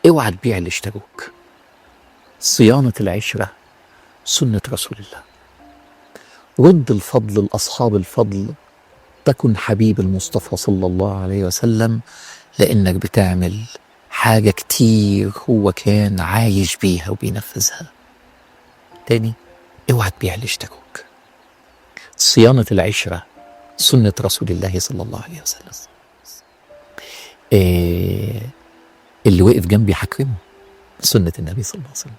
اوعى تبيع اللي اشتروك. صيانة العشرة سنة رسول الله. رد الفضل لأصحاب الفضل، تكن حبيب المصطفى صلى الله عليه وسلم، لأنك بتعمل حاجة كتير هو كان عايش بيها وبينفذها. تاني، اوعى تبيع اللي اشتروك. صيانة العشرة سنة رسول الله صلى الله عليه وسلم. اللي وقف جنبي حكرمه، سنة النبي صلى الله عليه وسلم.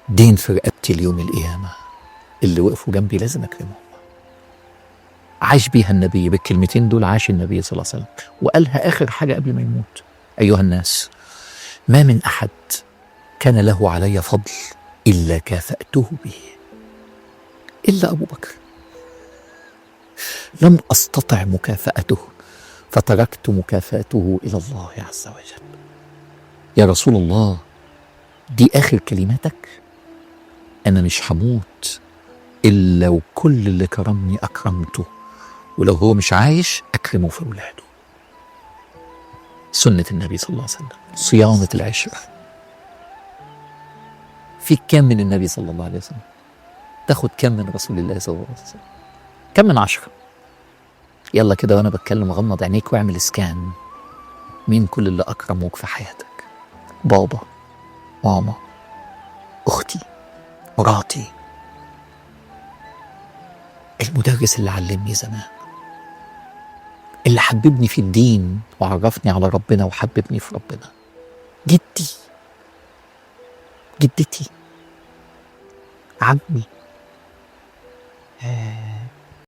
دين في رقبتي اليوم القيامة، اللي وقفوا جنبي لازم أكرمهم. عاش بيها النبي بالكلمتين دول، عاش النبي صلى الله عليه وسلم وقالها آخر حاجة قبل ما يموت: أيها الناس، ما من أحد كان له علي فضل إلا كافأته به إلا أبو بكر، لم أستطع مكافأته فتركت مكافأته إلى الله عز وجل. يا رسول الله، دي آخر كلماتك؟ أنا مش هموت إلا وكل اللي كرمني أكرمته، ولو هو مش عايش أكرمه في أولاده. سنة النبي صلى الله عليه وسلم، صيانة العشرة. في كم من النبي صلى الله عليه وسلم؟ تاخد كم من رسول الله صلى الله عليه وسلم؟ كم من 10؟ يلا كده وأنا بتكلم غمض عينيك واعمل سكان. مين كل اللي أكرموك في حياتك؟ بابا، ماما، أختي، مراتي، المدرس اللي علمني زمان، اللي حببني في الدين وعرفني على ربنا وحببني في ربنا، جدي، جدتي، عمي،